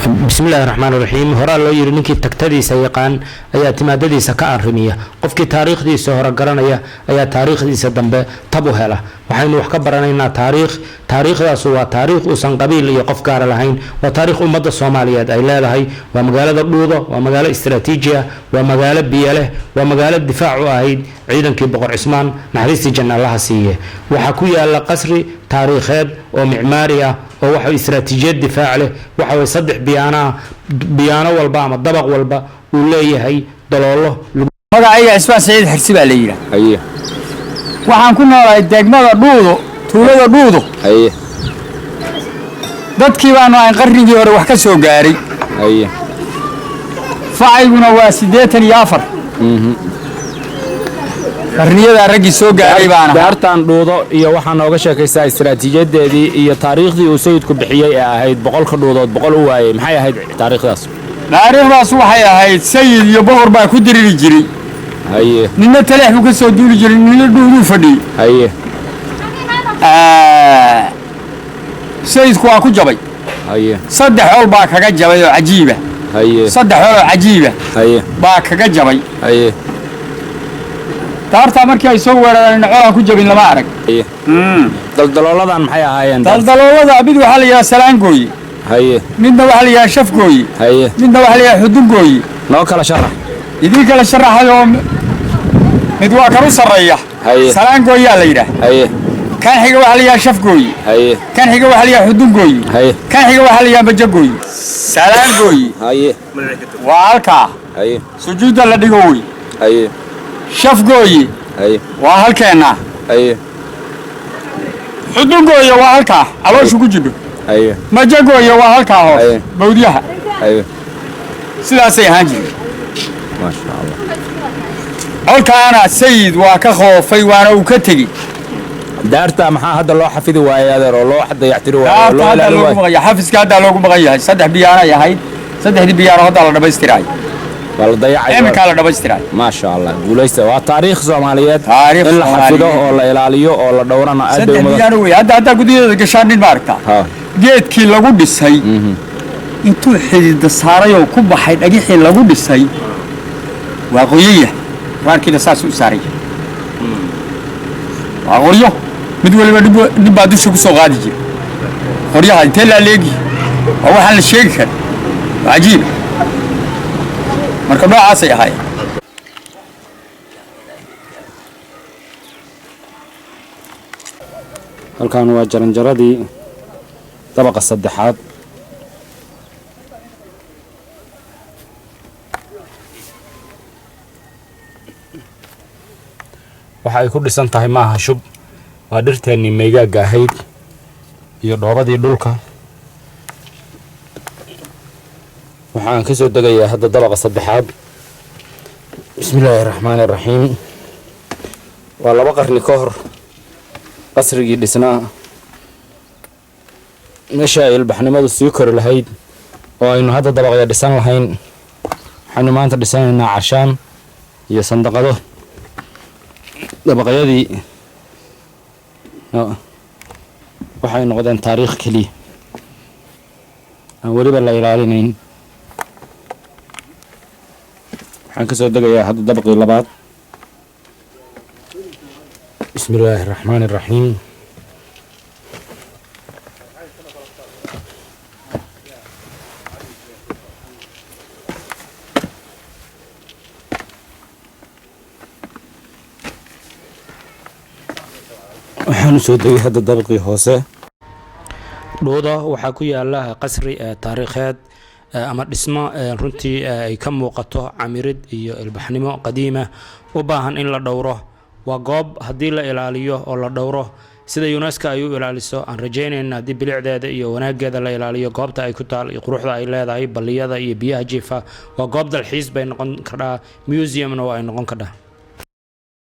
Bismillahi raxmaan raxiim. Horaa loo yidhi, ninkii tagtadiisa yaqaan ayaa timaadadiisa ka arrimiya. Qofkii taariikhdiisa hore garanaya ayaa taariikhdiisa dambe tab u hela. Waxaynu wax ka baranaynaa taariikh. Taariikhdaasu waa taariikh uusan qabiil iyo qof gaara lahayn, waa taariikh ummadda Soomaaliyeed ay leedahay. Waa magaalada Dhuudo, waa magaalo istaraatiiji ah, waa magaalo biyo leh, waa magaalo difaac u ahayd ciidankii Boqor Cismaan, naxariistii janna Allaha siiye. Waxaa ku yaala qasri taariikheed oo micmaari ah oo waxa istaraatiijiyad difaac leh. Waxa way saddex biyaanaha, biyaano walba ama dabaq walba uu leeyahay daloolo. Magacayga Cismaan Saciid Xirsi baa la yidhaah. Waxaan ku noolahay degmada Dhuudo, tuulada Dhuudo. Dadkii baanu ahayn qarnigii hore wax ka soo gaaray. Facayguna waa 84. Qarniyadaa raggii soo gaaray baan ahaa. Daartan Dhuudo iyo waxaa nooga sheekaysaa istaraatiijiyadeedii iyo taariikhdii uu sayidku bixiyey ee ahayd 100-ka dhuudood 100 u waayey. Maxay ahayd taariikhdaas? Taariikhdaas waxay ahayd, sayid iyo boqor baa ku diriri jiray. Ninna Taleex buu ka soo duuli jiray, ninna Dhuuduu fadhiyey. Sayidku waa ku jabay. Saddex ol baa kaga jabay oo cajiiba. Saddex ol oo cajiiba baa kaga jabay. Daartaa markii ay soo weerareen, colaan ku jabin lama arag. Daldalooladan maxay ahaayeen? Daldaloolada mid waxaa la yidhaha salaangooye. Midna waxaa la yidhaha shafgooye. Midna waxaa la yidhaha xudungooye. Noo kala sharax. Idiin kala sharaxayoo, mid waa kan u sarreeya. Salaangooyaa la yidhaah. Kan xiga waxaa la yidhaha shafgooye. Kan xiga waxaa la yidhaha xudungooye. Kan xiga waxaa la yidhaha majagooye. Salaangooye waa halkaa sujuudda la dhigo wey. Shafgooye waa halkeenna. Xudungooye waa halkaa calooshu ku jidho. Majagooye waa halkaa hoos, bawdyaha. Sidaasay ahaan jireen. Maasha Allah. Colkaana sayid waa ka khoofay, waana uu ka tegey. Daarta maxaa hadda loo xafidi waayey, adeer, oo loo dayactiri waayey oo Daarta loo haddaa ilaalin loogu waayey? maqan yahay xafiska, haddaa loogu maqan yahay. Saddex biyaanay ahayd, saddexdii biyaano haddaa la dhammaystiraay. Waa la dayacay. Iminkaa la dhammaystiraay. Maasha Allah, guulaysta. Waa taariikh Soomaaliyeed. Taariikh in la xafido Soomaaliyeed. oo la ilaaliyo oo la dhowrana aad bay Saddex umudan. biyaano wey. Hadda haddaa gudaheeda gashaan nin ma aragtaa? Geedkii lagu dhisay intuu xidida saaray oo ku baxay dhagixii lagu dhisay, waa qoyaya, raarkiina saas u saaray, waa qoryo. Mid waliba dhib baa dusha ku soo qaadi jira. Qoryaha intee laa leegi waa waxaan la sheegi karin, waa cajiib. Marka noocaasay ahaayeen. Halkan waa jaranjaradii dabaqa saddexaad. Waxa ay ku dhisan tahay maaha shub, waa dhirteennii meegaagga ahayd iyo dhoobadii dhulka. Waxaan ka soo degayaa hadda dabaqa saddexaad. Bismi illaahi raxmaani raxiim. Waa 2 qarni ka hor qasrigii dhisnaa. Meesha ay ilbaxnimadu sii kori lahayd oo aynu hadda dabaqya dhisan lahayn, waxaynu maanta dhisanaynaa cashaan iyo sandaqado. Dabaqyadii waxay noqdeen taariikh keliya aan weliba la ilaalinayn. Waxaan kasoo degayaa hadda dabaqii labaad. Bismi illaahi araxmaani araxiim. Waxaan usoo degay hadda dabaqii hoose. Dhuudo waxaa ku yaala qasri taariikheed ama dhismo runtii ay ka muuqato camirid iyo ilbaxnimo qadiima u baahan in la dhowro. Waa goob haddii la ilaaliyo oo la dhowro, sida UNESCO ay u ilaaliso, aan rajaynayna haddii bilicdeeda iyo wanaageeda la ilaaliyo, goobta ay ku taal iyo quruxda ay leedahay, balliyada iyo biyaha jiifa, waa goob dalxiis bay noqon kardhaa, museumna waa ay noqon kardhaa.